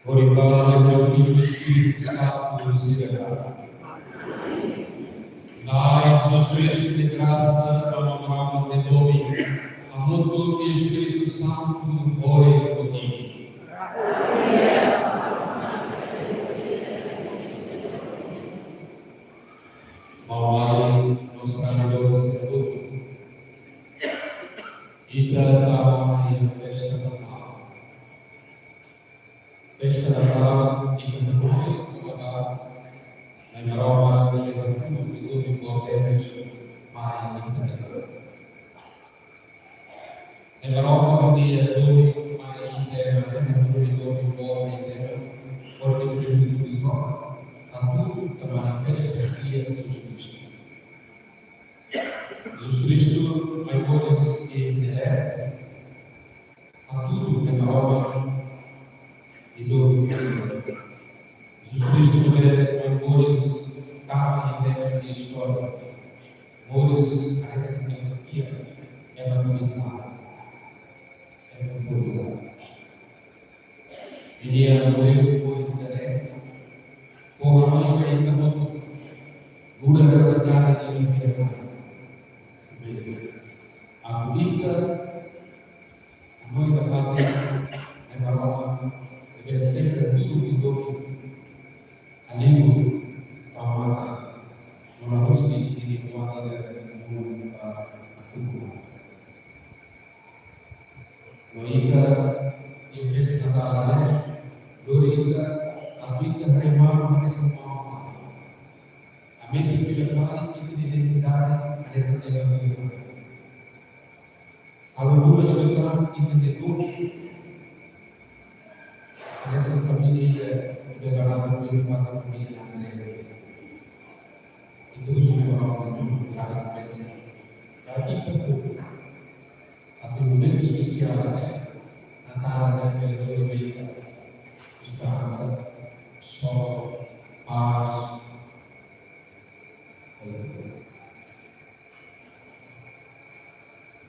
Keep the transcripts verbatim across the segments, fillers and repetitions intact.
Glória ao Pai, ao Filho e ao Espírito Santo, sira. Dai Jesus Kristu nia grasa, amor, amor de domi, amor do Espírito Santo, glória ao Pai. Maun-alin, nos trabalhadores de luto. Ita tama iha festa Natal. Festa Natal, ita hanoin, maka Nai Maromak, ita hanoin, ita hanoin, ita hanoin, Nai Maromak nia domin mai ita-nia, ita-nia domin mai ita-nia, hodi brindu ita, atu ita manifesta Dia Jesus Kristu. Jesus Kristu mai moris iha ita-nia, atu Nai Maromak nia domin. Jesus Kristu mai moris tama iha ita-nia istória. Moris hanesan ema fiar, ema militar, ema fiar. Nia moris, moris ne'e fó hanoin ba ita hotu, nu'udar estrada ida fiar. Atu ita, atu ita fatin, ema roma, ebe senta dulu di doki, alibu, pamata, mona hosti, di kuat ida, mona, atu kuat. No ita, iha festa Natal ne'e, lori ita, atu ita haree malu hanesan maun-alin. Aumenta fila fali ita-nia identidade hanesan ema fiar. Halo buras ita, ita-nia dor. Hanesan família ida, ida barata, ida barata família Nazaré. Ita husu Maromak nia grasa, bensaun. Ba ita hotu. Atu momentu espesiál ne'e, Natal ne'e, bele lori ba ita esperansa, sorte, pás.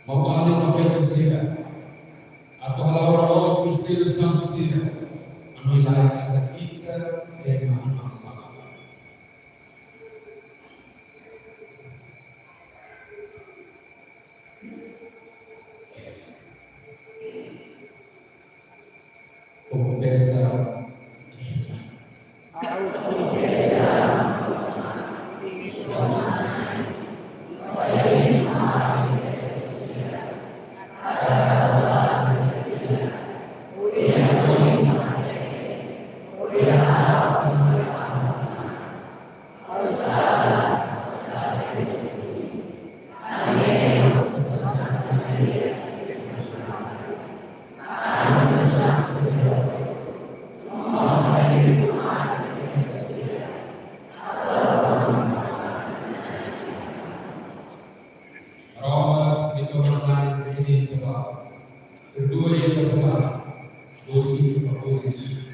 Maun-alin no feton sira, atu hala'o ba loos mistériu santu sira, ami la ita, ita ema masa. konfesa. Roma, ita mai sini tebal. Kedua yang kesal, dua itu berkulis.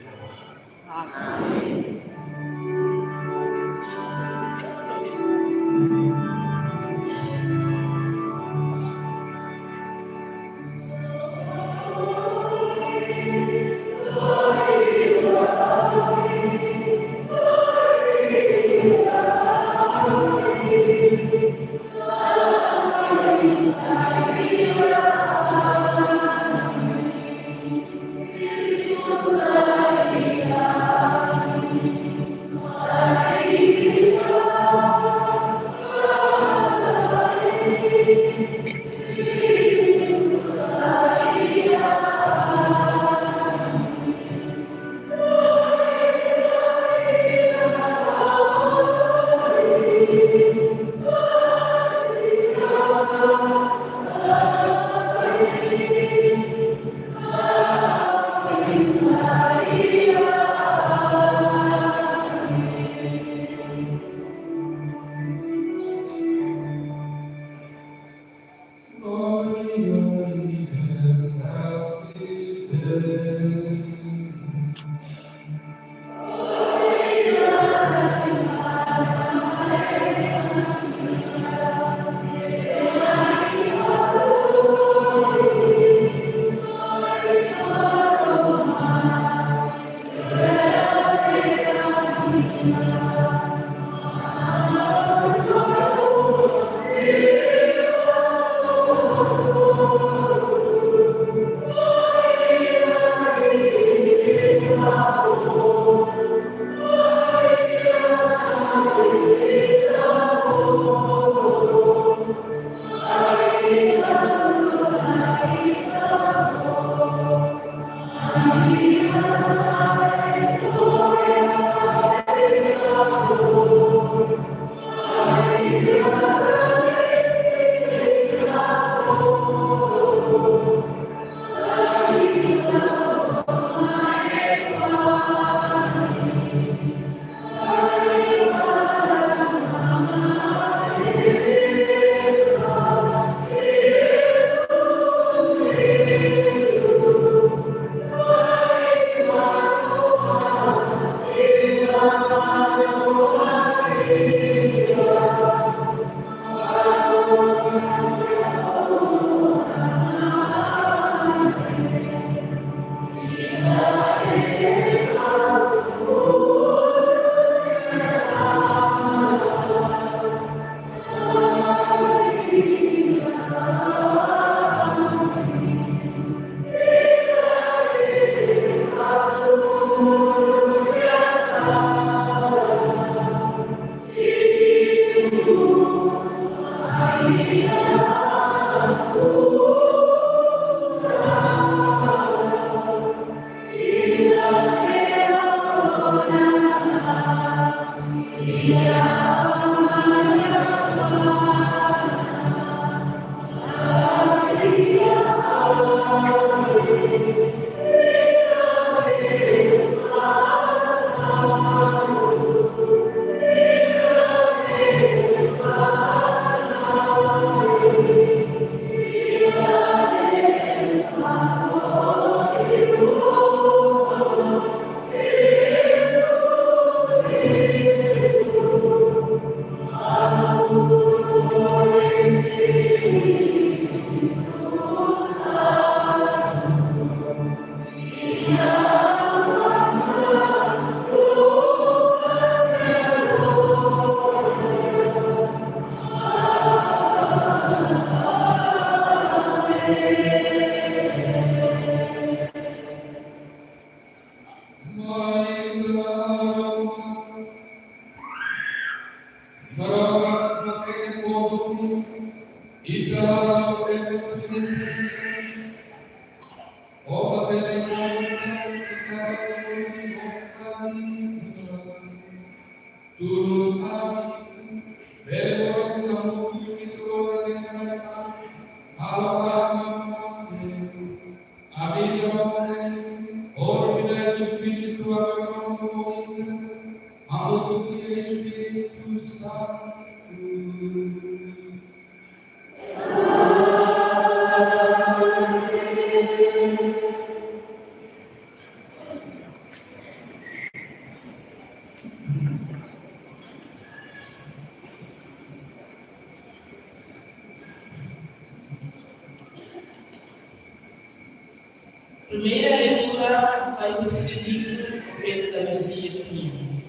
Primeira leitura sai husi livru profeta Oséias nian.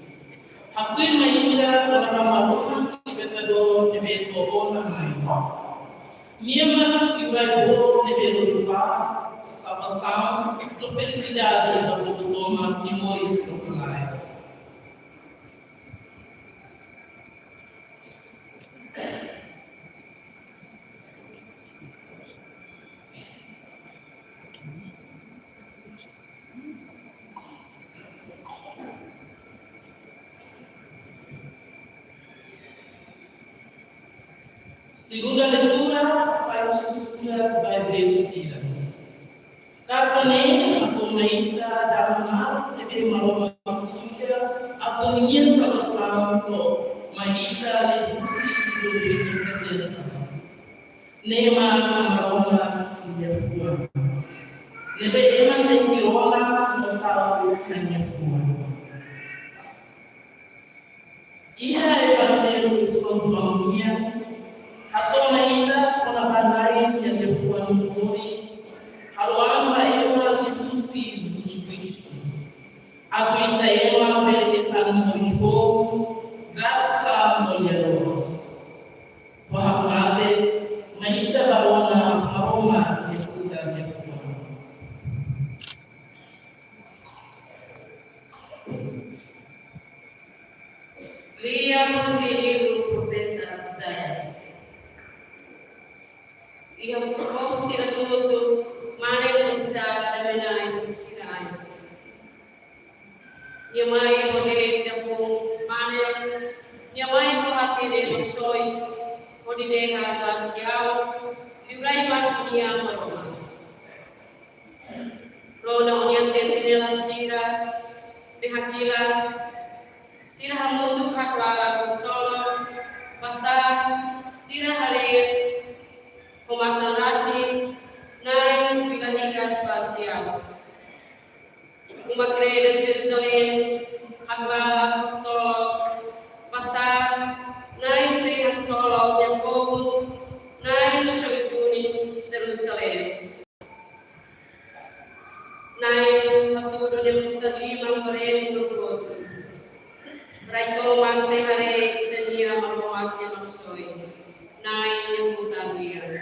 Haktuir mai ita kona-ba Maromak libertadór ne'ebé to'o ona mai. Nia mak Liurai Boot ne'ebé lori pás, salvasaun no felisidade ba povu tomak nia moris no kalae. Segunda leitura sai husi surat ba Ebreus sira. Karta ne'e hato'o mai ita dame naruk ne'ebé Maromak uza atu ninia salvasaun to'o mai ita liuhusi Jesus nia prezensa. Ne'e mak Maromak nia liafuan. Ne'ebé ema tenke rona no tau iha nia fuan. Iha Evanjellu São João nian, hato'o mai ita kona-ba Na'i nia liafuan moris, halo an ba ema liuhusi Jesus Kristu. Atu ita ema bele hetan moris foun, grasa no lia-loos. Ho hakmatek, mai ita bá rona Maromak nia futar liafuan. Lia husi livru profeta Oséias. Iha povu sira hotu, mane oinsá dame-na'in sira ain. Nia mai hodi dehan fó mane, nia mai fó hakerek Maromak, hodi dehan ba sira, Liurai mak Nia Maromak. Rona ó-nia sentinela sira, be hakilar, sira hamutuk haklalan ho solo, basá, sira haree ho matan rasik, Na'i fila hikas ba sira. Uma-kreden Jeruzalein, haklalan ho solo, basá, Na'i sei haksolok nia povu, Na'i soe duni Jeruzalein. Na'i hatudu nia futar liman baremu no kotu. Rai tomak sei haree ita-nia Maromak nia Maksoin. Na'i nia futar liman.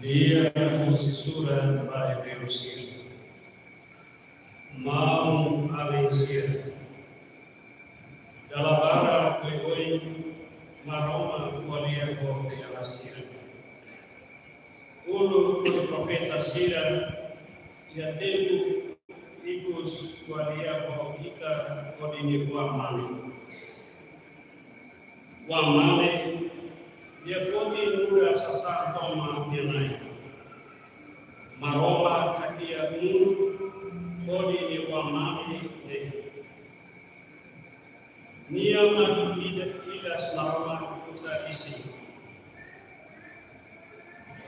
Lia husi surat ba Ebreu sira. Maun alin sira. Dala barak oioin Maromak ko'alia ho ema sira uluk profeta sira, iha tempu ikus ko'alia ho ita hodi nia Oan-Mane. Oan-Mane, nia foti nu'udar sasán tomak nia Na'i. Maromak hakiak mundu hodi nia Oan-Mane ne'e. Nia mak ida, idas Maromak futar isin.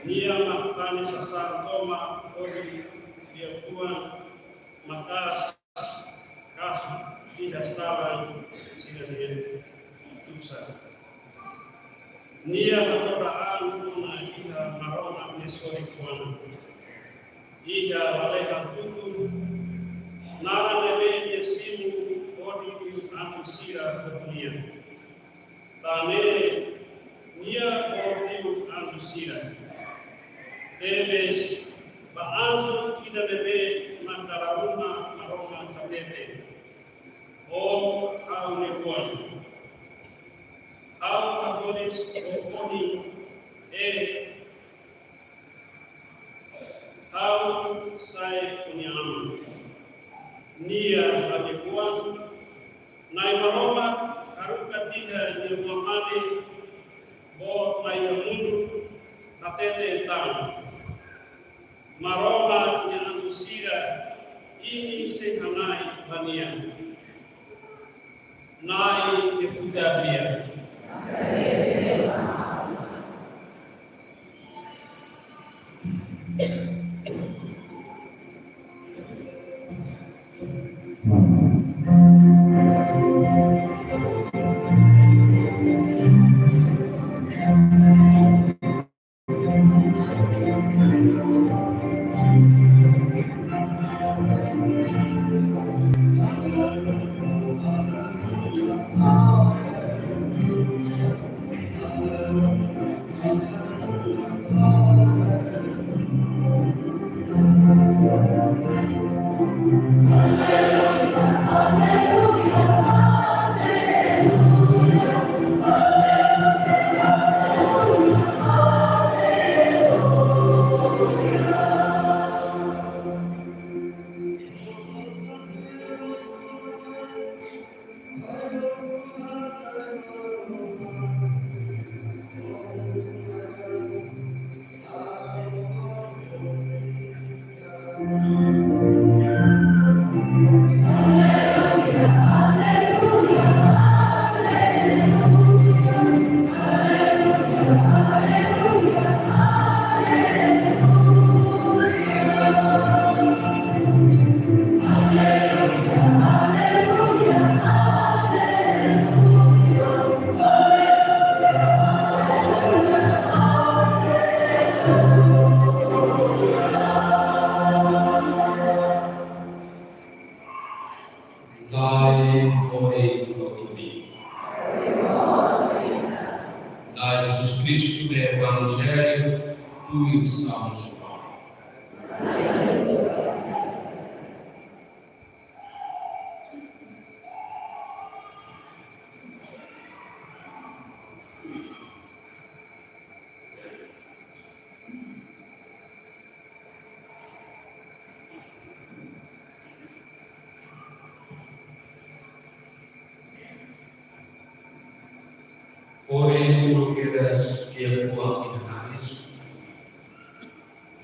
Nia mak tane sasán tomak hodi liafuan maka'as kasu iha salan sira-nia tusan. Nia hato'o an ona iha Maromak nia sorin-kuangan. Iha lalehan tuku, naran ne'ebé nia simu hodi liu anju sira ho nia. Tanba ne'e nia ho liu anju sira. Tebes ba anju ida ne'ebé mak dala ruma Maromak hatete: Ó ha'u-nia oan. Ha'u hahoris ho ohin, e, ha'u sai ó-nia aman. Nia ha'u-nia oan. Na'i Maromak haruka tiha nia Oan-Mane boot mai iha mundu, hateten tan: Maromak nia anju sira, imi sei hana'i ba nia. Na'i nia futar lia. Hori uluk kedas liafuan iha nanis,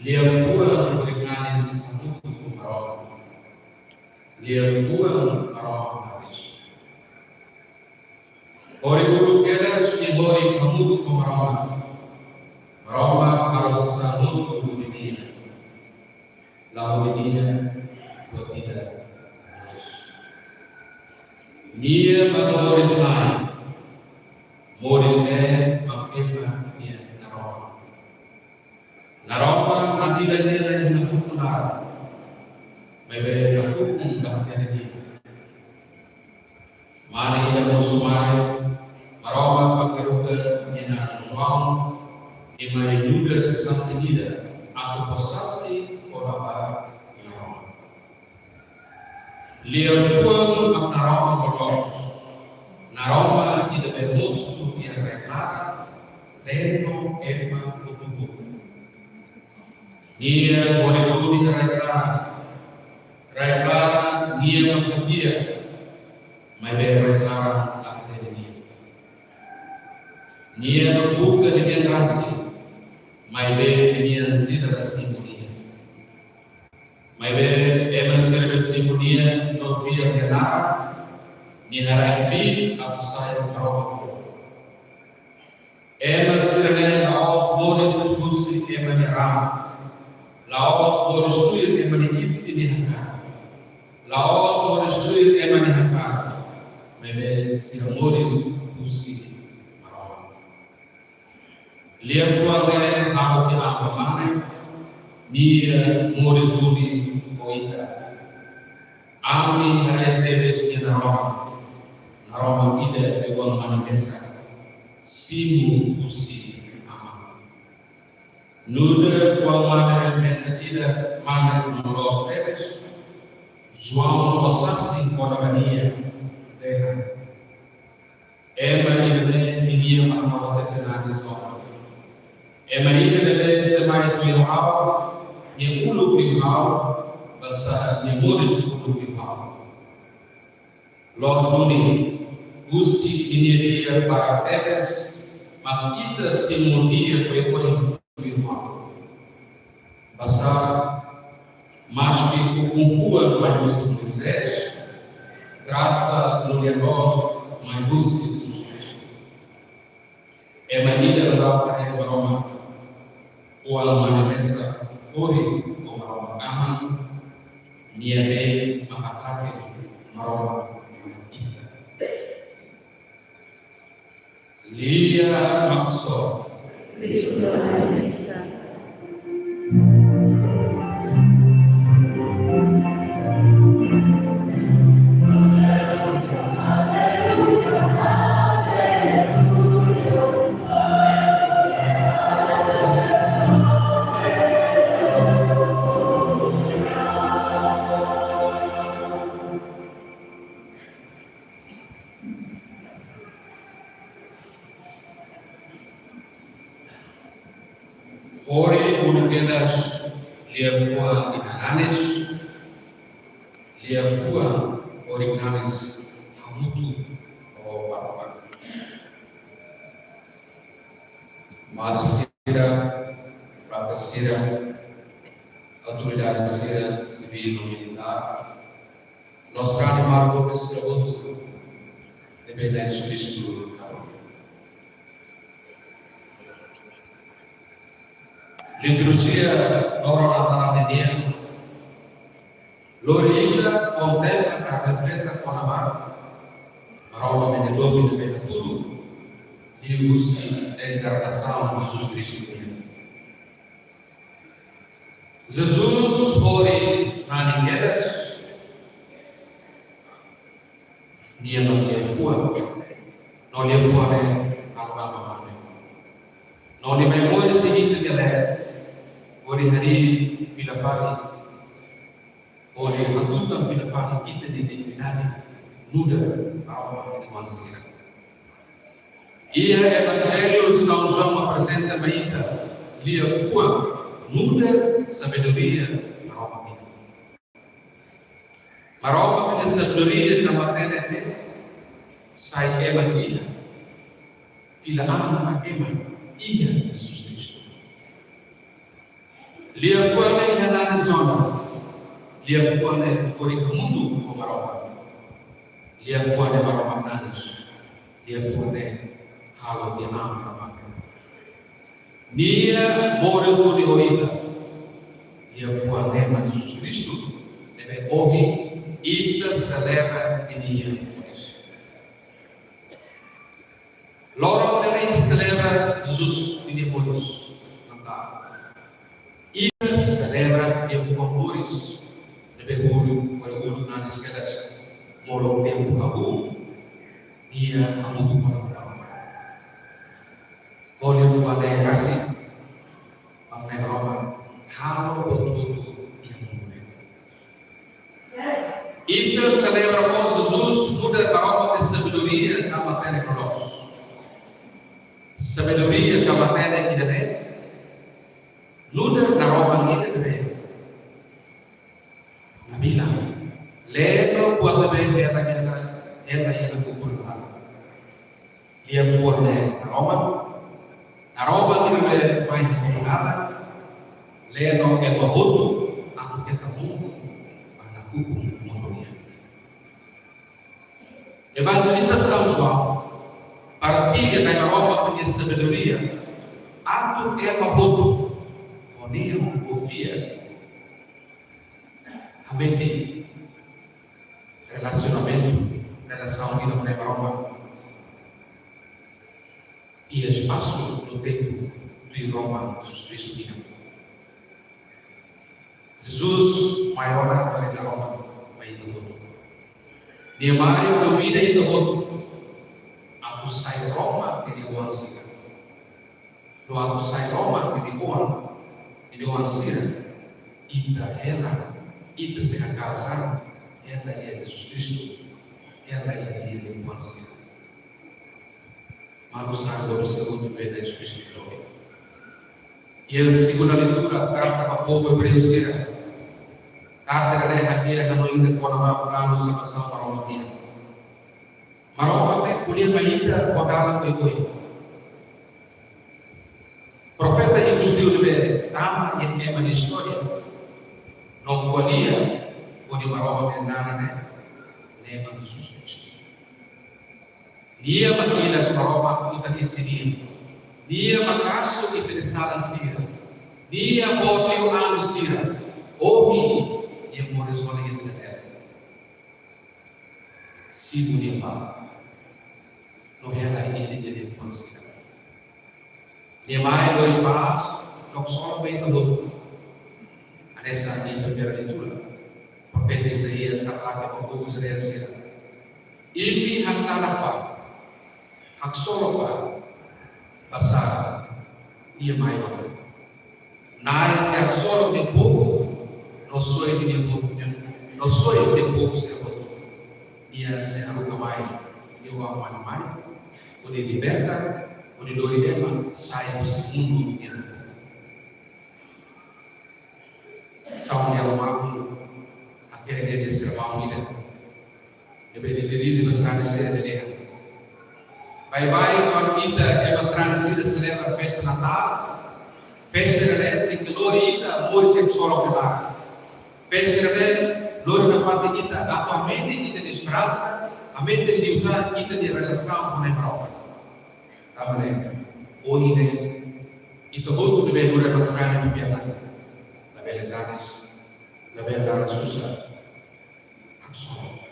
liafuan hori nanis hamutuk ho Maromak, liafuan Maromak nanis. Hori uluk kedas nia hori hamutuk ho Maromak, Maromak halo sasán hamutuk ho nia. La'ós nia buat ida. Nia mak moris mai. Moris ne'e mak ema nia naroman. Naroman mak ida-ne'e la iha nakukun laran. Maibé nakukun ba hatene nia. Mane ida mosu mai, Maromak mak haruka nia naran João, nia mai nu'udar sasin ida, atu fó sasin kona-ba Maromak. Liafuan mak naroman loloos, naroman ida be mosu iha rai-klaran, tenu ema hotu-hotu. Nia hodi tun iha rai-klaran. Rai-klaran nia mak hadi'a, maibé rai-klaran la hatene nia. Nia mak buka ninia rasik, maibé ninia sira la simu nia. Maibé ema sira be simu nia no fiar nia naran, nia haraik-biin atu sai Maromak povu. Ema sira-ne'e la'ós moris husi ema nia raan, la'ós moris tuir ema nia isin nia hakarak, la'ós moris tuir ema nia hakarak, maibé sira moris husi Maromak. Liafuan ne'e halo tiha an ba Mane, nia moris duni ho ita. Ami haree tebes nia naroman, naroman ida be oan-mane mesak, simu husi Aman. Nu'udar oan-mane mesak ida, Mane loloos tebes, João fó sasin kona-ba nia, dehan: Ema ida-ne'e ninia mak ha'u hatete nanis ona. Ema ida-ne'e sei mai tuir ha'u, nia uluk liu ha'u, basá nia moris uluk liu ha'u. Loos duni, husi ninia di'ak barak tebes mak ita simu nia oioin tuir ha'u. Basá, maski ukun-fuan mai husi Moisés, grasa no lia-loos mai husi Jesus Kristu. Ema ida la'o ka ema Roma, oan-mane mesak, hori ho Maromak Aman, nia de'it mak hateke Maromak ita. Lia Maksoin. Hori uluk kedas liafuan iha nanis, liafuan hori nanis hamutuk ho Maromak. Madre sira, padre sira, autoridade sira, sivíl no militár, no sarani malu-boot sira hotu, ne'ebé Na'i Jesus Kristu haruka. Liturjia loron Natal ninian lori ita kontempla ka refleta kona-ba Maromak nia domin ne'ebé hatudu liuhusi enkarnasaun Jesus Kristu. Jesus hori nanin kedas, nia mak liafuan, no liafuan ne'e halo nama Mane. No nia mai moris iha ita-nia leet, hodi harii fila fali, hodi hatutan fila fali ita-nia dignidade nu'udar Maromak nia oan sira. Iha Evanjellu São João aprezenta mai ita liafuan nu'udar sabedoria Maromak nian. Maromak nia sabedoria ne'ebé matenek ne'e sai ema nia, fila an ba ema iha Jesus Kristu. Liafuan ne'e iha nanis ona, liafuan ne'e hodi hamutuk ho Maromak, liafuan ne'e Maromak nanis, liafuan ne'e halo tiha an Maromak. Nia moris hodi ho ita. Liafuan ne'e mak Jesus Kristu, ne'ebé ohin ita selebra ninia moris. Loron ne'ebé ita selebra Jesus ninia moris, Natál, ita selebra liafuan moris ne'ebé hodi, hodi uluk nanis kedas, molok tempu hahú nia hamutuk ho Maromak. Ho liafuan ne'e rasik mak Maromak halo buat hotu iha mundu ne'e. Ita selebra mós Jesus nu'udar Maromak nia sabedoria ne'ebé matenek loloos. Sabedoria ne'ebé matenek ida-ne'e nu'udar naroman ida-ne'ebé la bilang, leno buat ne'ebé hela, hela, hela iha nakukun laran. Liafuan ne'e naroman, naroman ida-ne'ebé mai iha nakukun laran, leno ema hotu atu keta mungkuk ba nakukun mundu nian. Evanjelista São João partilla Nai Maromak nia sabedoria atu ema hotu, ho nia konfia, hametin relasionamentu, relasaun ida ho Nai Maromak iha espasu no tempu tuir Roman Jesus Kristu nian. Jesus mai ona hodi naroman mai ita hotu. Nia mai konvida ita hotu atu sai Roman ninia oan sira. No atu sai Roman ninia oan, ninia oan sira, ita hela, ita sei haka'as an hela iha Jesus Kristu, hela iha nia liafuan sira. Maluk sira, glória seja o Deus, bendito Jesus Cristo. Iha segunda leitura, karta ba povu Ebreu sira. Karta ne'e hakerek hanoin ita kona-ba planu salvasaun Maromak nian. Maromak ne'e ko'alia mai ita ho dalan oioin. Profeta Yunus liu ne'ebé tama iha ema nia istória, no ko'alia hodi Maromak nia naran ne'e, ne'e mak Jesus Kristu. Nia mak ilas Maromak futar isin nian. Nia mak kasu ita-nia sala sira. Nia boot liu anju sira. Ohin nia moris ona iha ita-nia terra. Simu nia ba. No hela iha nia liafuan sira. Nia mai lori pás no ksolok ba ita hotu. Hanesan iha primeira leitura, profeta Isaías hatete ba povu Israel sira: Imi haknada ba, haksolok ba, basá nia mai ona. Na'i sei haksolok nia povu, no soe nia povu, no soe nia povu sira hotu. Nia sei haruka mai nia Oan-Mane mai, hodi liberta, hodi lori ema sai husi mundu nian. São Miguel Magno, hakerek nia sermaun ida ne'ebé nia dirije ba sarani sira, nia dehan: Baibain kuandu ita ema sarani sira selebra festa Natál, festa ne'e tenke lori ita moris iha ksolok nia laran. Festa ne'e lori nafatin ita atu aumenta ita-nia esperansa, aumenta liután ita-nia relasaun ho Nai Maromak. Tanba ne'e, ohin ne'e, ita hotu ne'ebé lori ema sarani fiar nian, labele tanis, labele laran susar. Haksolok.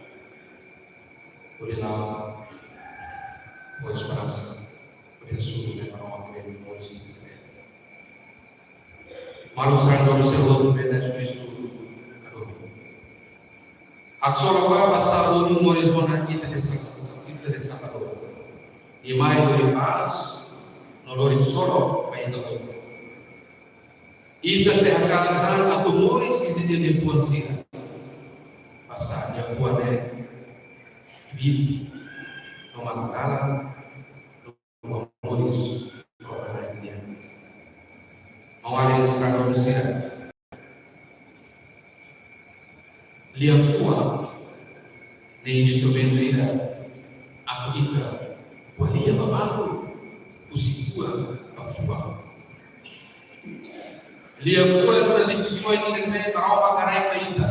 Hodi la'o ho esperansa, hodi hasoru Nai Maromak ne'ebé moris iha ita. Maluk sira, glória seja o Deus, bendito Jesus Cristo. Haksolok ba, basá ohin moris ona ita-nia Salvadór, ita-nia Salvadór. Nia mai lori pás, no lori ksolok ba ita hotu. Ita sei hakarak atu moris iha nia liafuan sira. Pasal liafuan ne'e bit no matan dalan no moris rohani nian. Maun-alin sarani sira, liafuan ne'e instrumentu ida atu ita ko'alia ba balu, husi fuan ba fuan. Liafuan ne'e dikusoin ida ne'ebé Maromak haraik ba ita.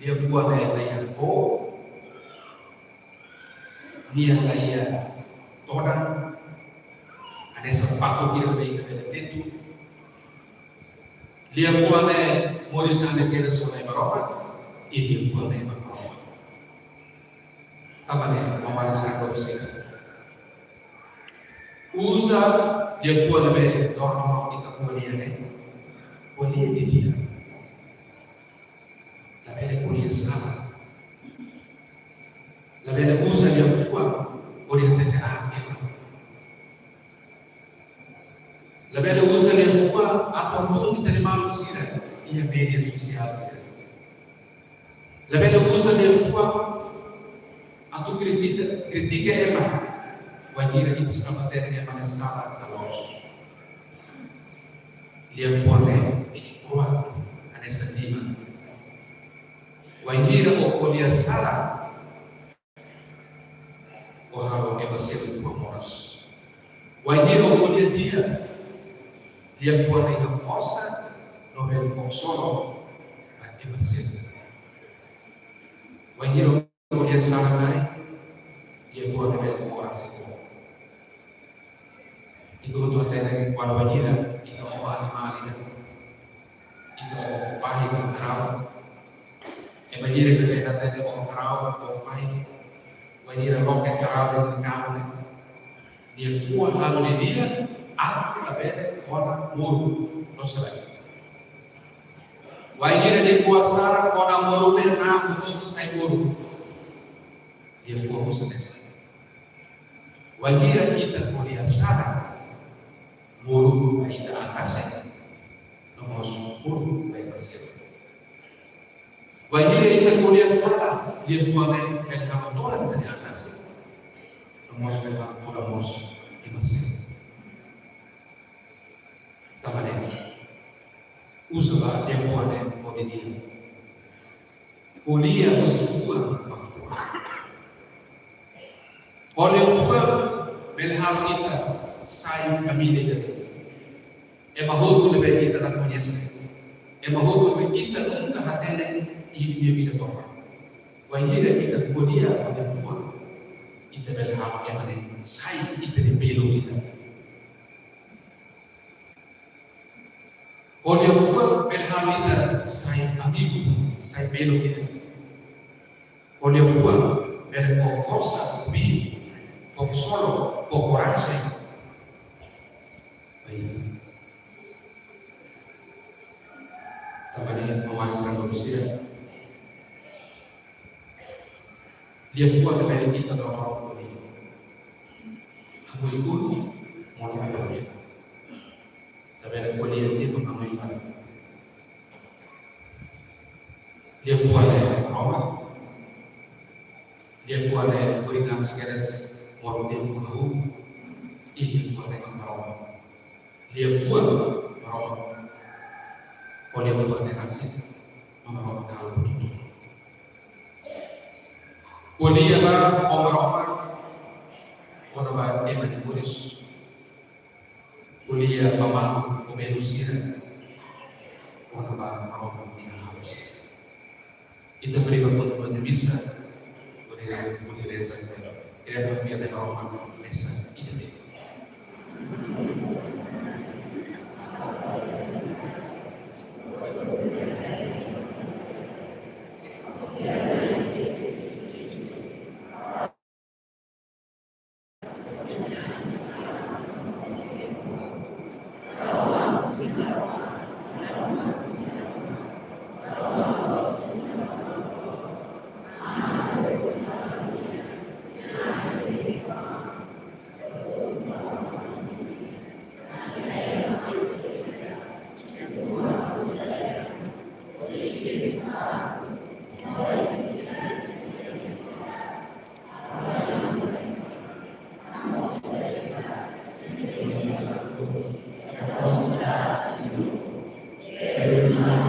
Liafuan ne'e la iha kór, nia la iha todan, hanesan fatuk ida ne'ebé ita bele tetu. Liafuan ne'e moris na de kena solai Maromak, i liafuan ne'e Maromak. Tanba ne'e, maun-alin sarani sira, uza liafuan ne'ebé dor no ita ko'alia ne'e, ko'alia didi'ak. Labele ko'alia sala. Labele uza liafuan hodi hatete an ema. Labele uza liafuan atu hatún ita-nia maluk sira iha média sosiál sira. Labele uza liafuan atu kritika, kritika ema, wainhira ita seidauk hatene ema nia sala ka loos. Liafuan ne'e kuat hanesan timan. Wainhira ó ko'alia sala, ó halo ema seluk fó moras. Wainhira ó ko'alia di'ak, liafuan ne'e iha forsa no bele fó konsolu ba ema seluk. Wainhira ó ko'alia sala karik, liafuan ne'e bele moras ho. Ita hotu hatene kuandu bainhira ita oho animál ida, ita oho fahi ka karau. Ema sira ne'ebé hatene oho karau, oho fahi, bainhira loke karau de'it iha kama ne'e, nia ko'a halo didi'ak atu labele kona moruk, loos ka lae? Bainhira nia ko'a sala, kona moruk ne'e, na'an hotu sai moruk. Liafuan mós hanesan. Bainhira ita ko'alia sala, moruk ba ita an rasik, no mós moruk ba ema seluk. Bainhira ita ko'alia sala, liafuan ne'e bele halo todan ita-nia an rasik, no mós bele halo todan mós ema seluk. Tanba ne'e, uza ba liafuan ne'e ho di'ak. Ko'alia husi fuan ba fuan. Ho liafuan bele halo ita sai família ida. Ema hotu ne'ebé ita la koñese, ema hotu ne'ebé ita nunka hatene iha nia vida tomak, bainhira ita ko'alia ho liafuan, ita bele halo ema ne'e sai ita-nia belun ida. Ho liafuan bele halo ita sai amigu, sai belun ida. Ho liafuan bele fó forsa, fó brillu, fó konsolu, fó korajen ba ita. Tanba ne'e, maun-alin sarani sira, liafuan ne'ebé ita dodok ko'alia, hanoin uluk molok ko'alia. Labele ko'alia tiha ba hanoin fali. Liafuan ne'e Maromak. Liafuan ne'e ohin ne'e kedas molok tempu hahú. I liafuan ne'e Maromak. Liafuan Maromak. Ho liafuan ne'e rasik mak Maromak halo buat hotu. Ko'alia ba Maromak kona-ba ema nia moris. Ko'alia ba maluk ho belun sira kona-ba Maromak nia hahalok sira. Ita beri waktu untuk baca misa, beri, beri reza kepada, kiranya fiat dan Maromak misa ida de'it.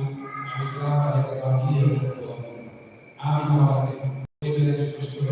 ami, ami klama iha bakia iha Tuhan. Ami klama iha Tuhan Jesus Kristus,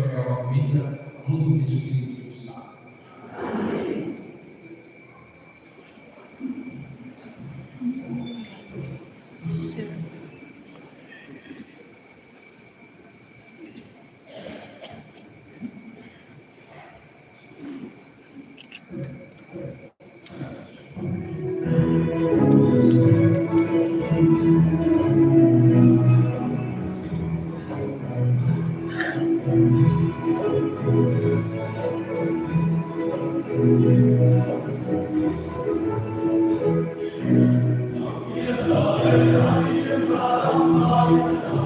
Na'i Maromak ita,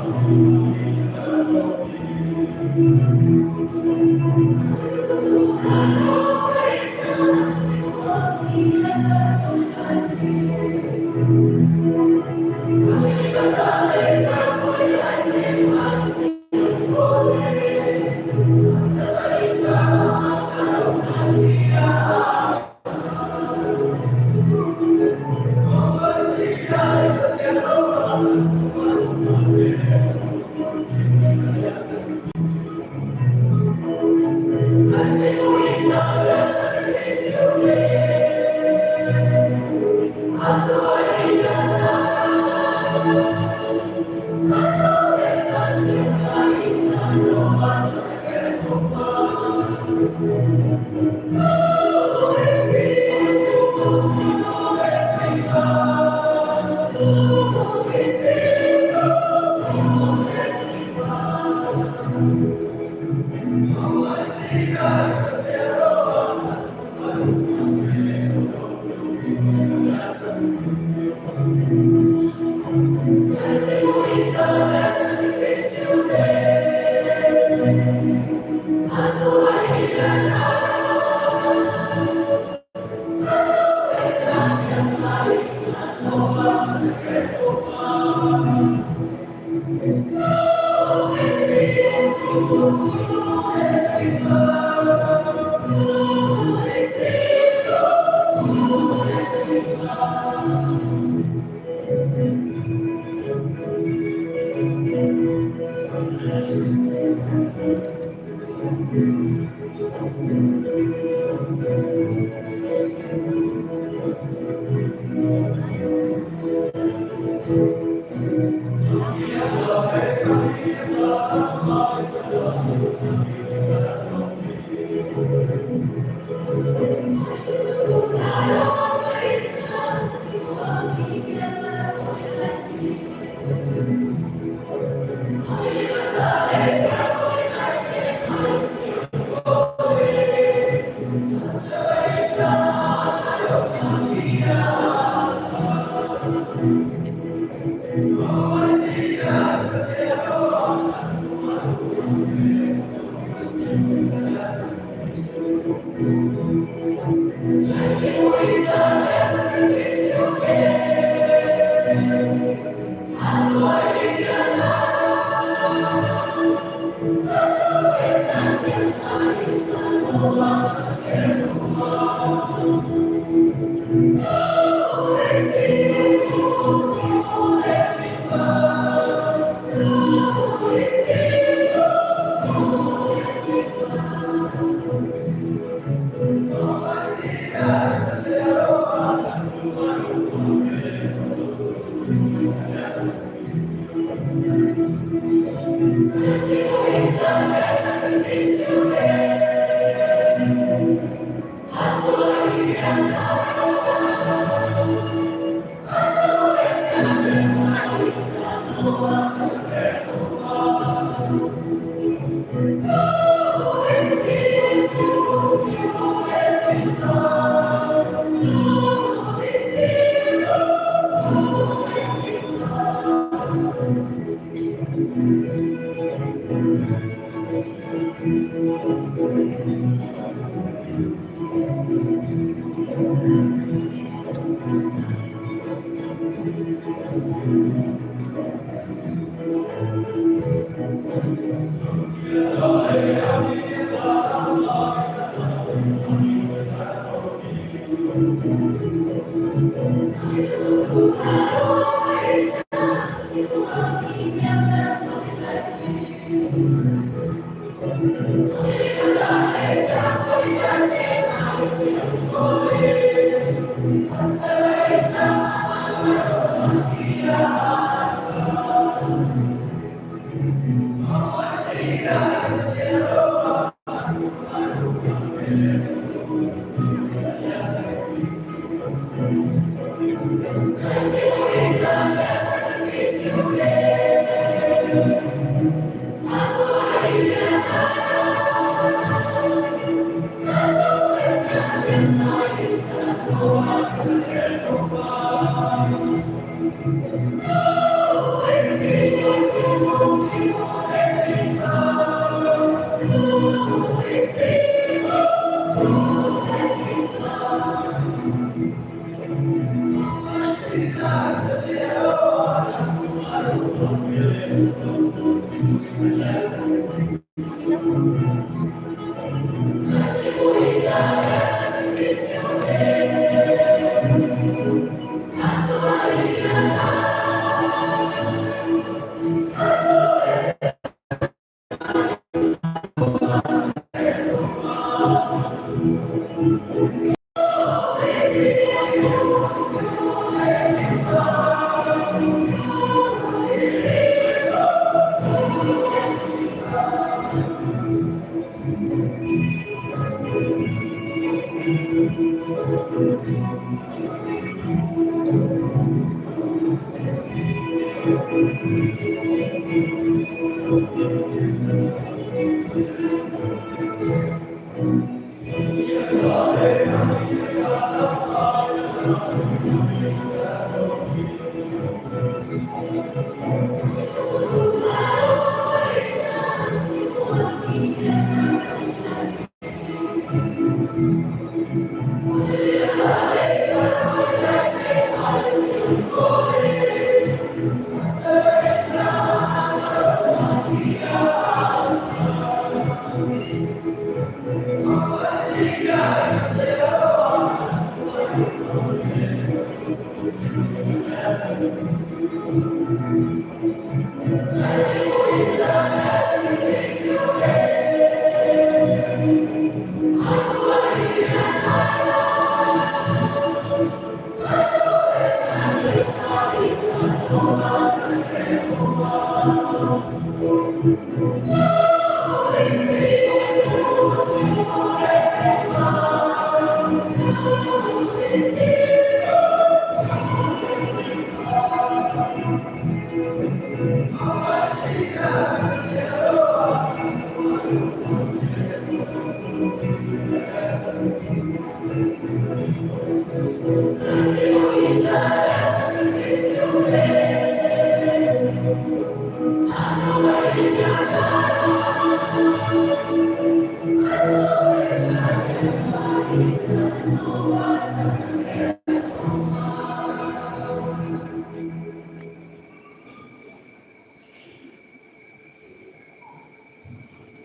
Ruma no Espíritu Santu.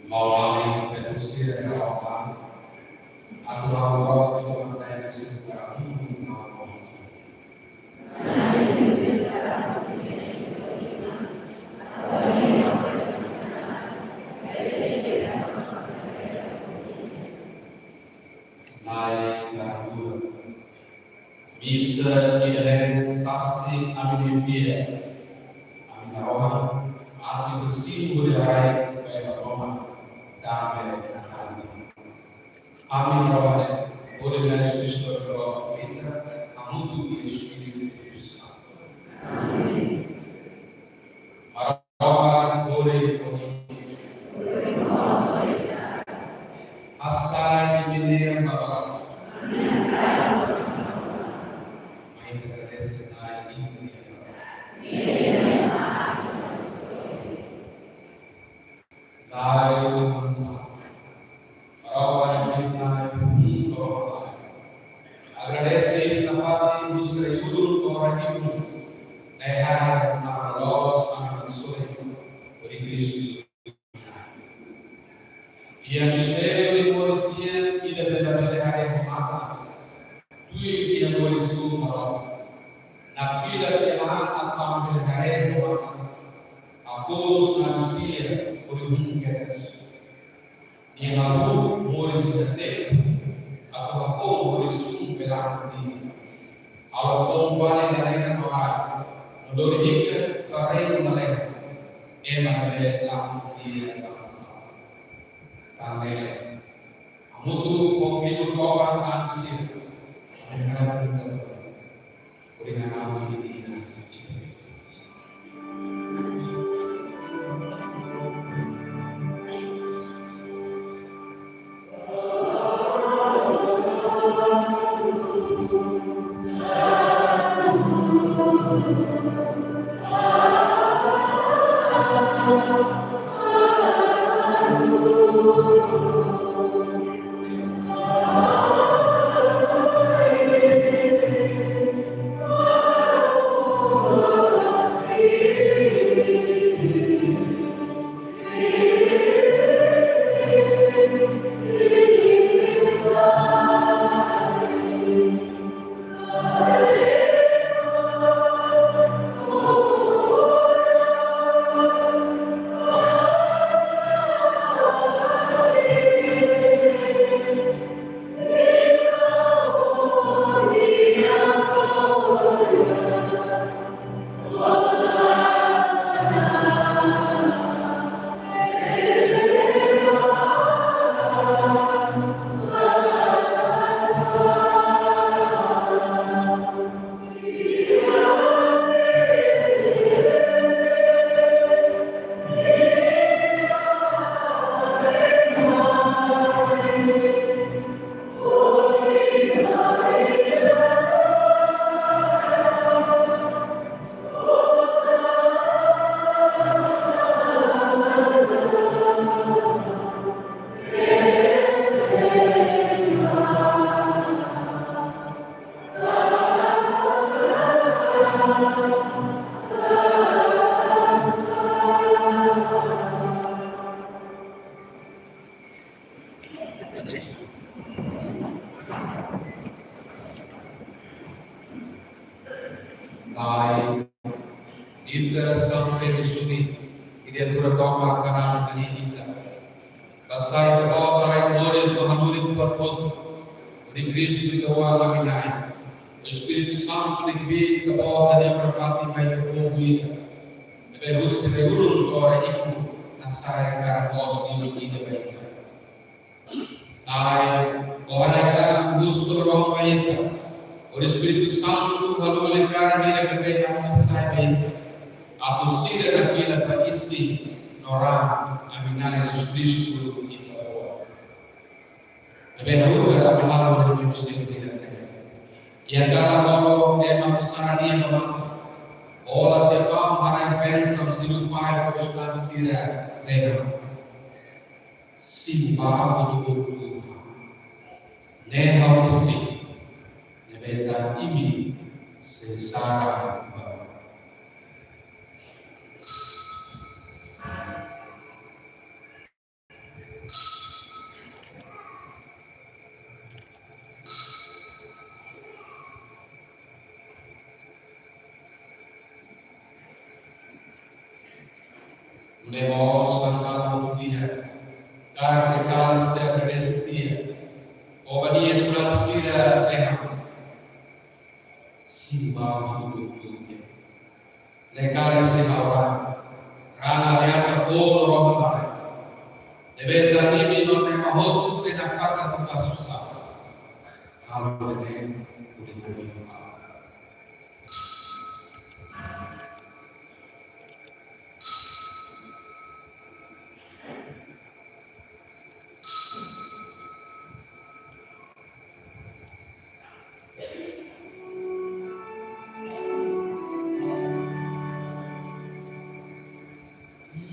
Mau kami berusir ke Allah, aku mau bawa itu mengenai nasib kami, mau. Naik dan dua. Misa ida-ne'e sasin ami-nia fiar, ami-nia rohan, atu ita simu hodi haraik ba Ema Tomak, tanba ami-nia rohan ne'e, hodi Na'i Jesus Kristu, rohan ita, hamutuk ho Espíritu Santu. Amen. Maromak hodi ho imi. Hasai imi-nia ba Maromak. Mai ita agradese Na'i ita-nia Aman. Na'i Aman sá. Maromak nia Na'i, Na'i Aman. Agradese nafatin husi ulun to'o ibun. Na'i haer nama loos ami-nia sorin. Hodi Kristu. Iha mistériu ida moris nian, ida bele haree ho matan, tuir nia moris uluk Maromak. Nakfilak iha an atu ami bele haree ho matan, akontese na mistériu hodi hun kedas. Nia hahú moris iha tempu, atu hafoun hodi sun belahan nia. Halo foun fali lalehan no aat, no lori hikas ba reinu lalehan, ema ne'ebé lakon nia tanba sala. Tan ne'e, hamutuk ho klima toba tan sira, ami harap kita. Ita santu Pedro Suni, ita atu toma kanan ani ita. Basá Ita-Boot, Rai moris no hanorin buat hotu. Hodi Kristu Ita-Boot, ami Na'i. Espíritu Santu ne'ebé Ita-Boot halimar fatin ba Ita-nia povu ida, ne'ebé husi rai-ulun to'o rai ikus, hasai karan mós liu ida ba ita. Na'i, Ó haraik an husu rohan ba ita. Hodi Espíritu Santu haluha karan hirak ne'ebé ami hasai ba ita, atu sira nafatin ba isin no raan, ami Na'i Jesus Kristu Ita-Boot. Ne'ebé haruka ami halo ne'e ami musti tidak. Iha kalan monu ne'e ami sara nia ba matan. Hola tiha ba maun, haraik bensaun, simu fali ba estudante sira, dehan: Simu ba ha'u-nia Tuhan. Ne'e ha'u-nia isin, ne'ebé tan imi sei sara ba. Nune'e mós, kalan hotu tiha, kaer tiha kali, sei agradese tiha, fó ba nia estudante sira, dehan: Simu ba ha'u-nia Tuhan. Ne'e kanek sira-nia raan, raan aliansa foun no rohan-laek, ne'ebé tan imi no ema hotu sei nafatin ba susar. Halo ne'e hodi ami.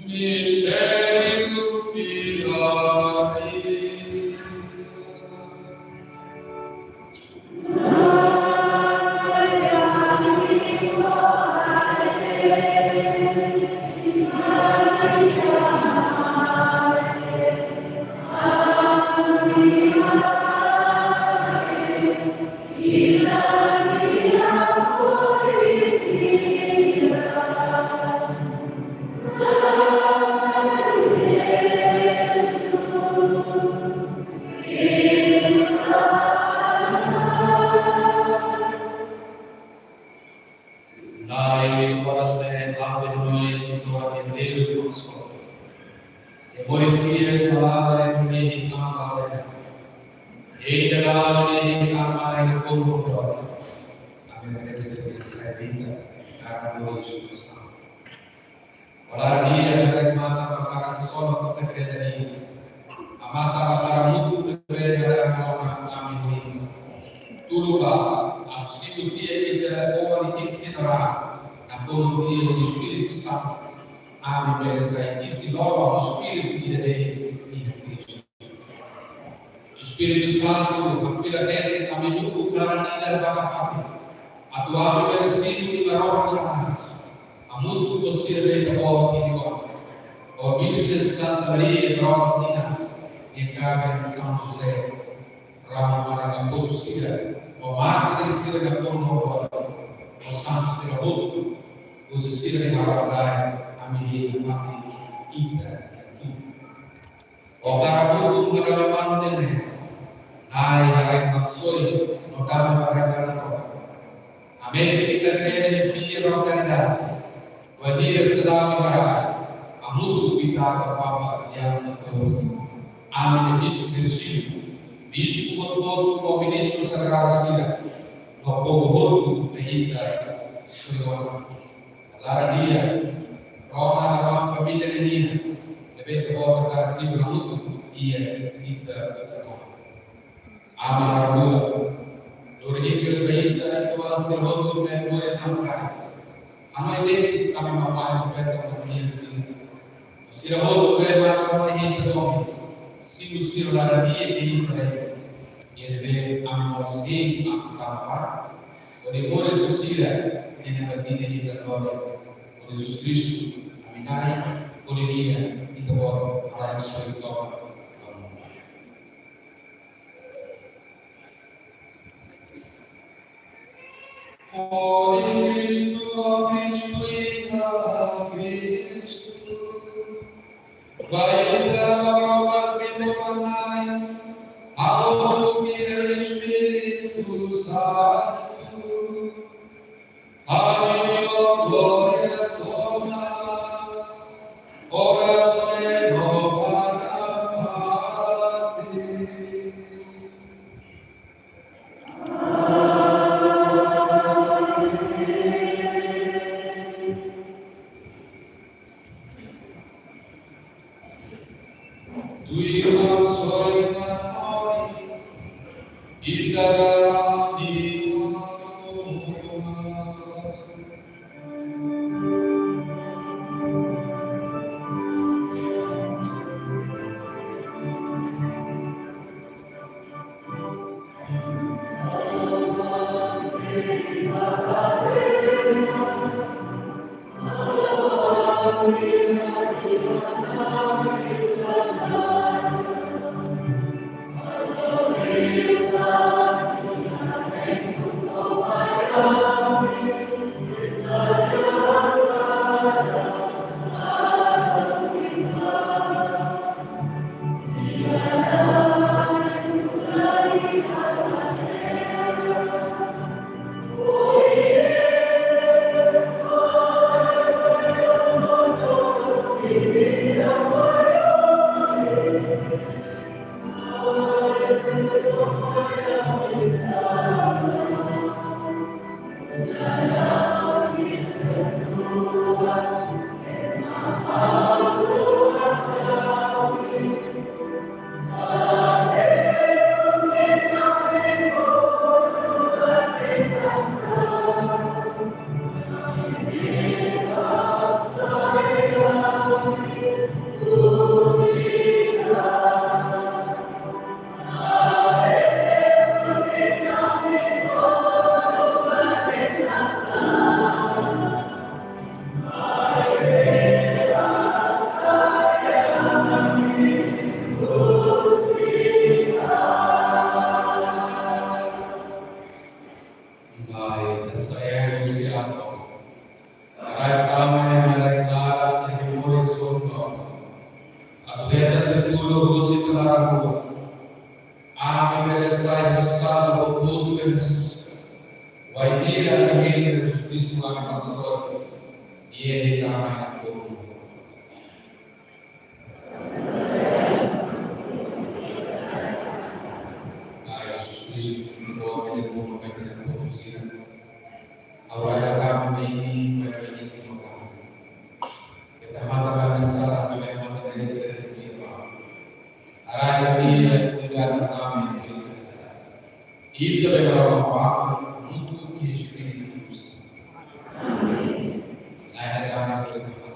Mistério Fiai. Na'i, oras ne'e ha'u hanoin uitoan ne'e Deus nosso. E morisias malada e muni hitam balena. E dalam e hitam malena kumbu. Ami agradese ita-nia saida, karan moris no santu. Ha'u laran-nia hakarak matan ba karan sono ita-nia kreda nian. Hamatan ba karan mutuk ne'ebé hakarak matan ami-nia. Tulun ba, atu simu tiha ita-nia isin no raan, nakonu tiha ho Espíritu Santu, ami bele sai isin loron no espíritu ida-ne'e iha Kristu. Espíritu Santu, hakfilak de'it ami-nia ukun-kalan ida ba fatin, atu ami bele simu liman-rohan ida-ne'e, hamutuk ho sira ne'ebé Ita-Boot hili ona, ho Virjen Santa Maria, Maromak nia Inan, nia kaben São José, Rama mana kaputu sira, ho mártir sira nakonu ho, ho santu sira hotu, husi sira-nia harauk-laek, ami hein nafatin ita iha tubu. Ho karan mutuk haraik manu ne'e, Na'i, haraik maksoi no dame ba rai-barak. Amen. Ita-nia kreda fiar no karidade. Wainhira selalu haraik, hamutuk ho ita ba Papa Leão katorze. Ami-nia Bispu Virgílio, bispu hotu-hotu ho ministru sagradu sira, no povu hotu ne'ebé ita soe ona. Laran-nia, rona haruka família ninian, ne'ebé Ita-Boot hakarak timbul hamutuk iha ita-nia uma. Ami laran-luan, lori hikas ba ita, ita-nia sira hotu ne'ebé moris no kaer. Ami netik ami mamai no feto ami-nia sira. Sira hotu ne'ebé maka ita domin, simu sira laran-nia iha ita-nia rai. Iha ne'ebé ami mós hein atu tama ba, hodi moris ho sira iha ne'ebá ita-nia rai. Ho Jesus Kristu, ami Na'i, hodi Nia, Ita-Boot haraik soe tomak. Hodi Kristu, ho Kristu, iha Ora se no para fati. Tuirmai soe tanoi, itara di Mai, ita sai husi ato. Rai kama yang ada kara, yang dimulai sonto. Atu hetan de tudo husi ita-nia laran rua. Ami bele sai husi sala buat hotu be Jesus. Wainhira ami hein Jesus Kristu ami pastór. Nia hetan ami na fogo. Ai, Jesus Kristu, Tuhan, ele como que te produzira. Agora, kami ini, para que te mata. Ita matan ami sala, ami matan ami, ita matan ami. Rai ami, ita matan ami. Ita bele rona ba, juntu ho Espíritu Santu. Amen. Lain ada kami bele mata.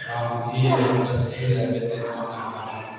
Kami dia bersedia betul mana.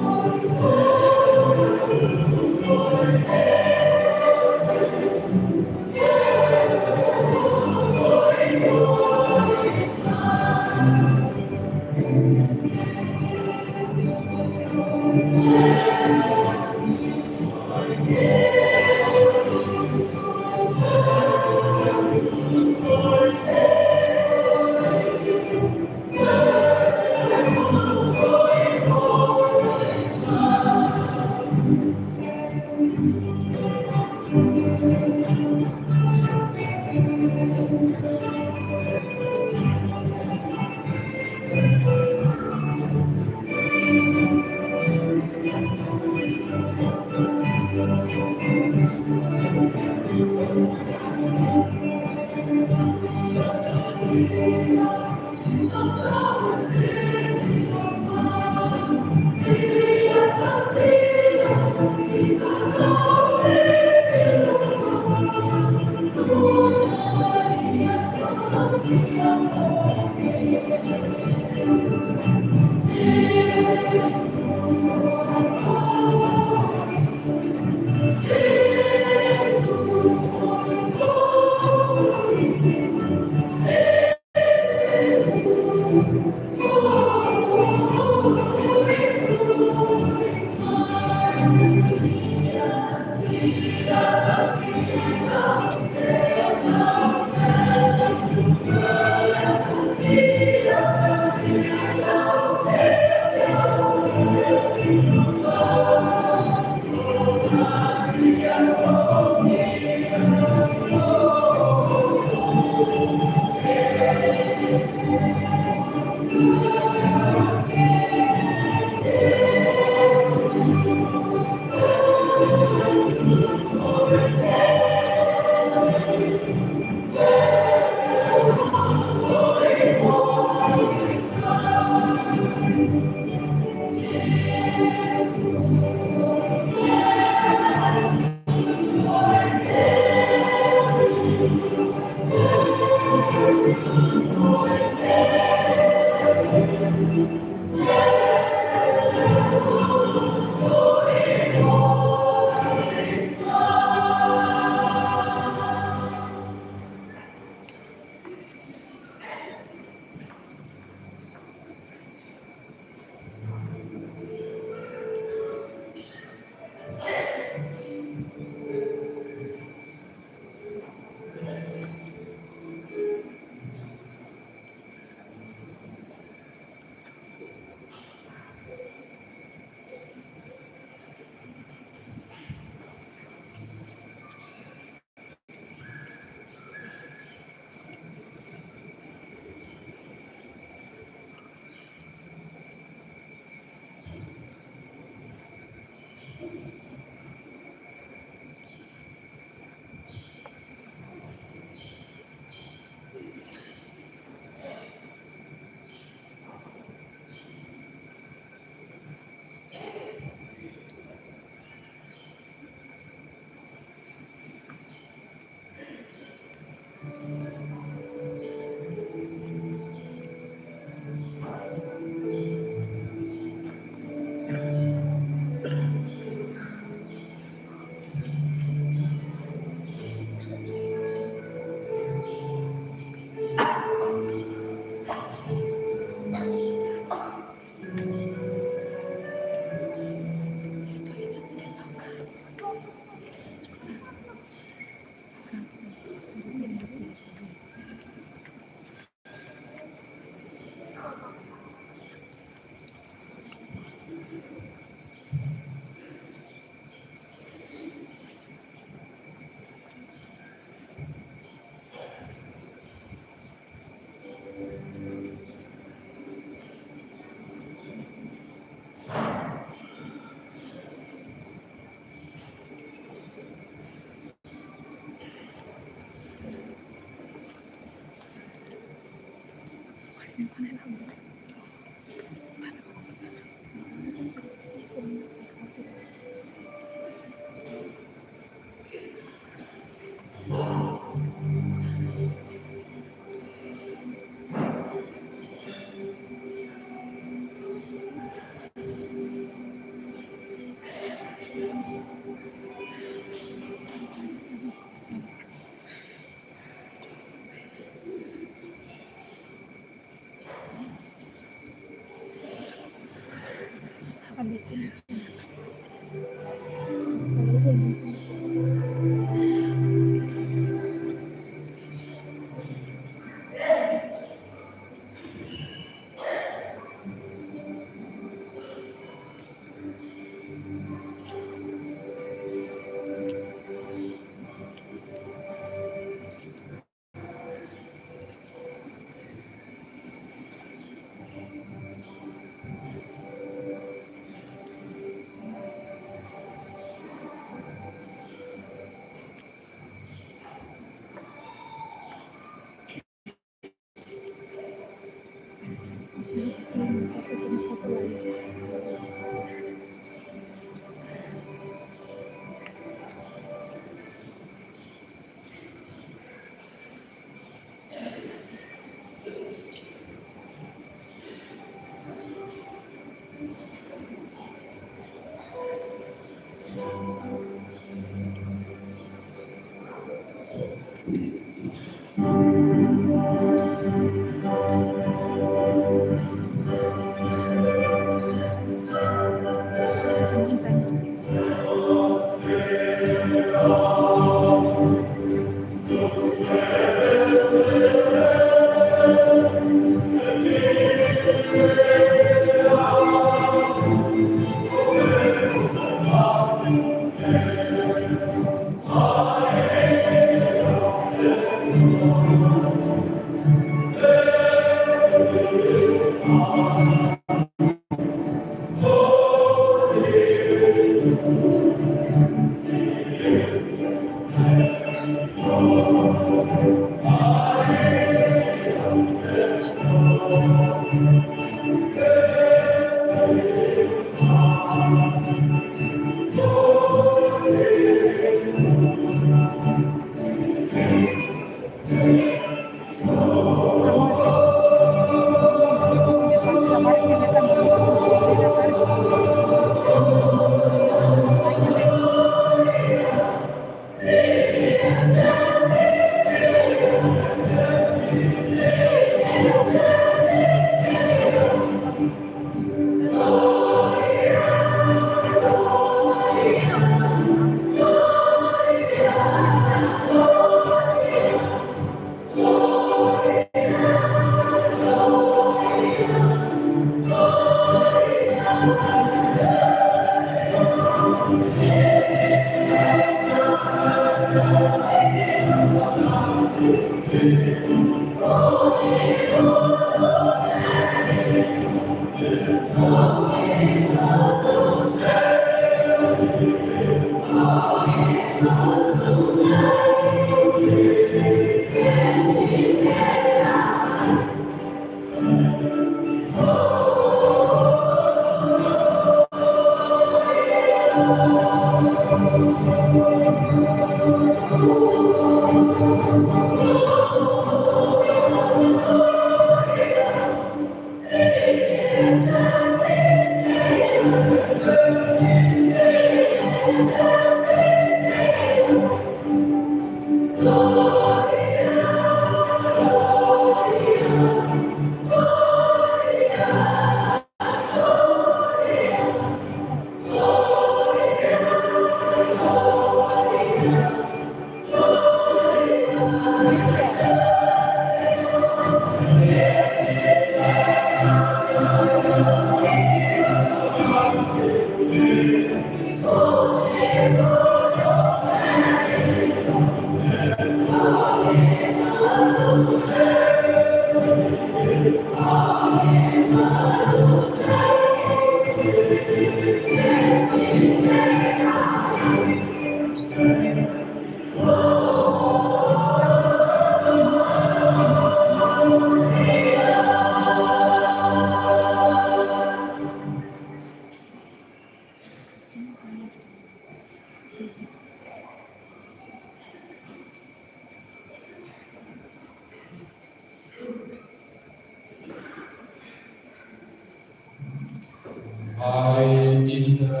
Pai ita,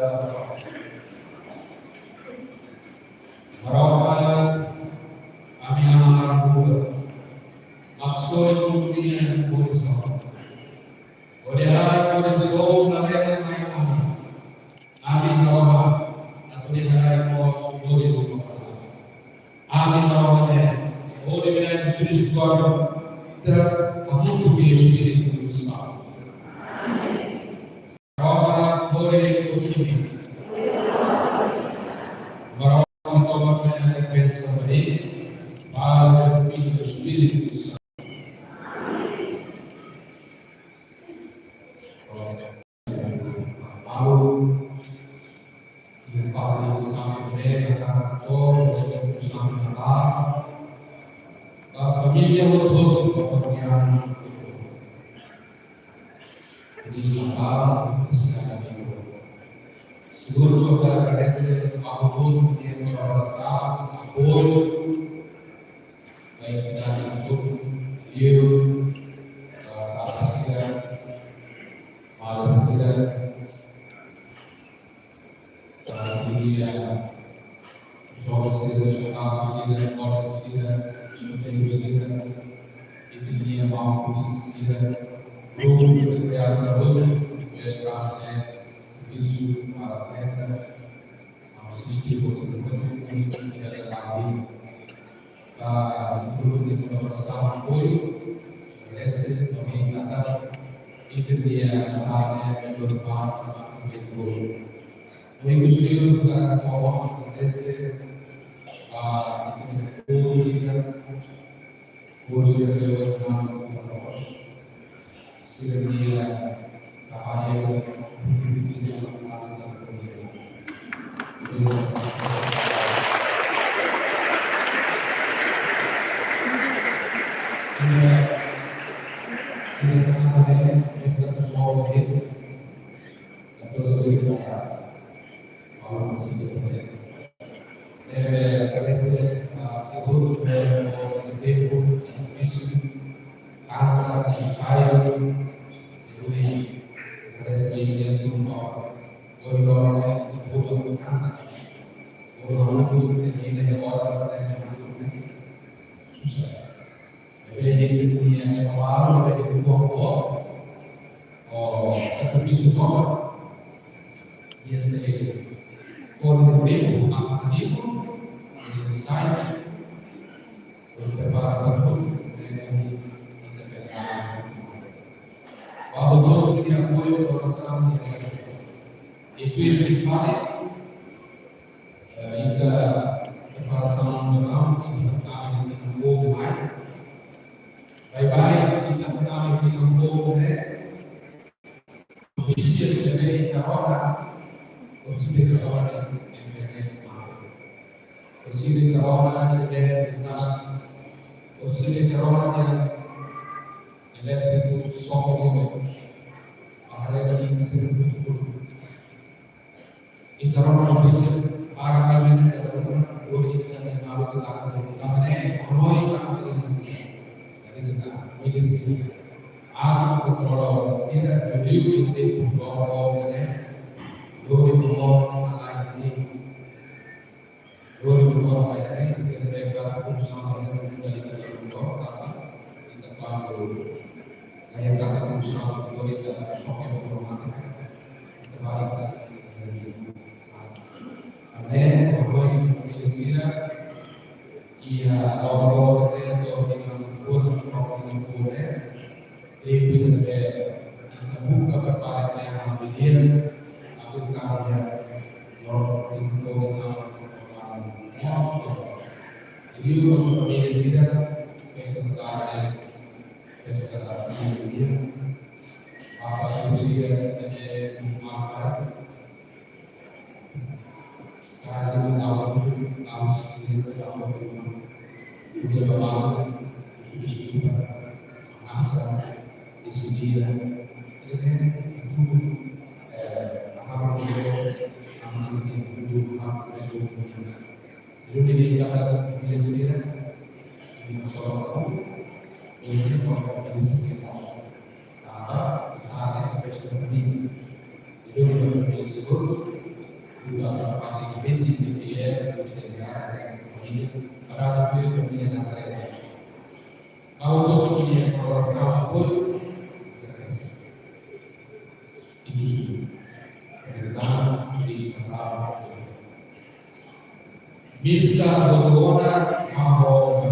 Maromak, ami Aman buka, maksoin mundu nian hodi sobu. Hodi halai hodi sobu na lehan mai ami. Ami harohan, atu hodi halai mós hodi sobu. Ami harohan ne'e, hodi mina Espíritu Santu, tra hamutuk ho Espíritu Santu. Roha hodi utimi. Maromak toma fé na pensa bem. Padre, Filho, Espíritu Santo. Malu, ia fali sama bem, akan ator, Espíritu Santo na ba família hotu-hotu, ba komunidade. Feliz Natal, felicidade amigo. Segundo, eu quero agradecer ao mundo que tem colaboração, apoio, da entidade do grupo, eu, a Aparecida, Aparecida, família, joven sira, soldadu sira, orden sira, eskuteru sira, ita-nia maun polísia sira, grupu de kriansa hotu, bele servisu para tenda, são sistema de grupu, ita-nia labi. Ba grupu de kolaborasaun apoiu, agradese, também kata, ita-nia kata, ita-nia pasa, ita-nia. Amigus liu, para kolaborasaun, agradese, ba ita-nia kursu, kursu yang lewat nama kita, bos. Sira-nia traballu, sira-nia traballu. Sira, sira-nia traballu, esa pessoa que, a pessoa que trabalha, vamos se. Deve agradecer a seguro que deve o tempo difícil, anda, ensaio, e agradece a ele por uma hora. Hoje não é de boa, anda. Por uma hora, que ele é hora, se está em sucesso. Bele ita-nia ema balu, bele fua ho, ho sakrifísiu tomak. Ida-ne'e forma tempu atu hadi'a, ensaiu, prepara para tudu, ita bele. Ba hotu-hotu nia apoiu, kolaborasaun, nia agradese. Itu yang paling, eh, ita preparasaun dalam, ita kami ita fogo mai. Sira ita rona ne'e dezastre. Sira ita rona ne'e elétriku, xoke ne'e. Haree ba ita sira butuh. Ita rona ita sira para kami ne'e ita rona, bolu ita ne'e malu ita akan terbuka ne'e, hanoin akan terbuka. Jadi ita, ini sira. Aku kontrol sira, jadi ita kontrol ne'e. Lori motor, alai ini. Lori motor, alai ini, sira bebas, pun sama dengan kendali dari motor, tapi ita kontrol. Kayak kata pun sama, lori ita xoke motor mati. Ita baik, ita. Amen. Pokoknya família sira, iha loro-loro ne'e to'o iha buat provinsi fora. Ita buka ba pare ne'e habilia, aku tahu ya, loro-loro ne'e to'o iha buat provinsi. Jadi, família sira, festa da tarde, festa da família. Apa ibu sira, ita harus maafkan. Karena kita tahu, tahu sendiri, tahu rumah. Udah bapak, sudah sudah, masa di sini ya. Ini itu, eh, apa namanya, aman di dulu, apa namanya. Jadi, ini kata Indonesia, ini masalah aku, ini kalau Indonesia kita. Tanba, ita haree festa família. Jadi, ita família seguru, juga ita família, ita família Nazaré. Padahal ita família Nazaré. Kau tu família, kalau sama pun, itu sudah. Kita, jadi, sama. Misa hotu ona, maho.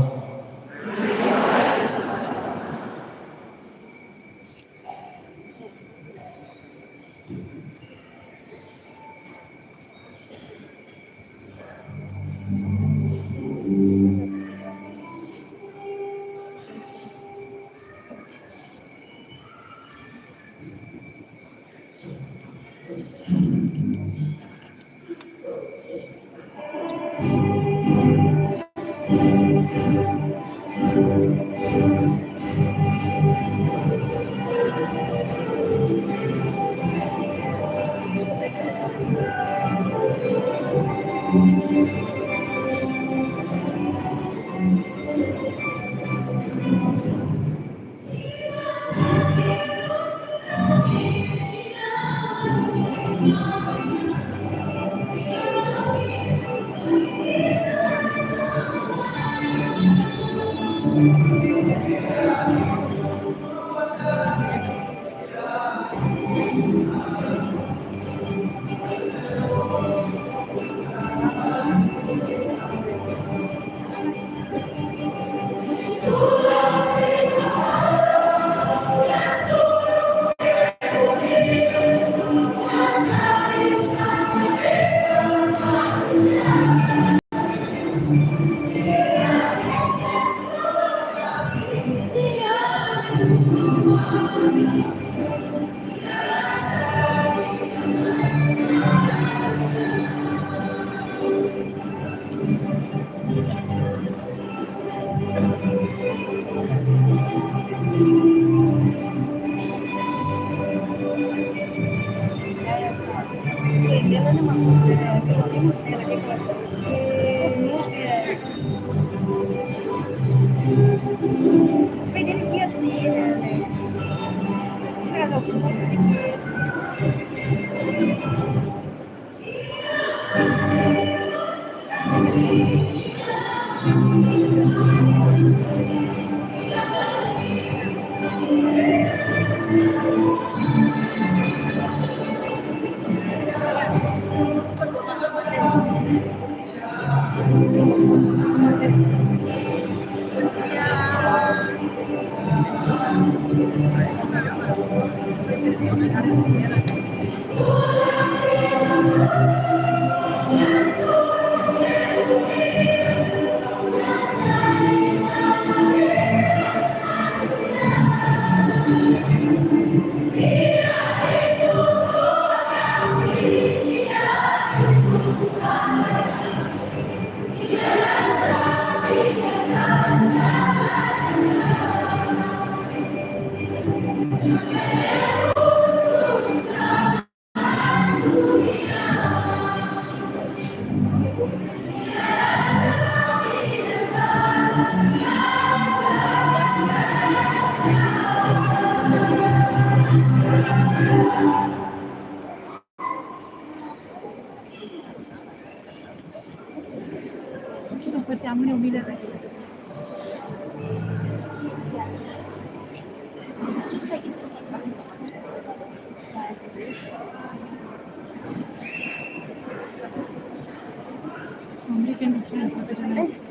Te amo, humilha lagi. Susah, susah. Hombre, que no sé, no sé.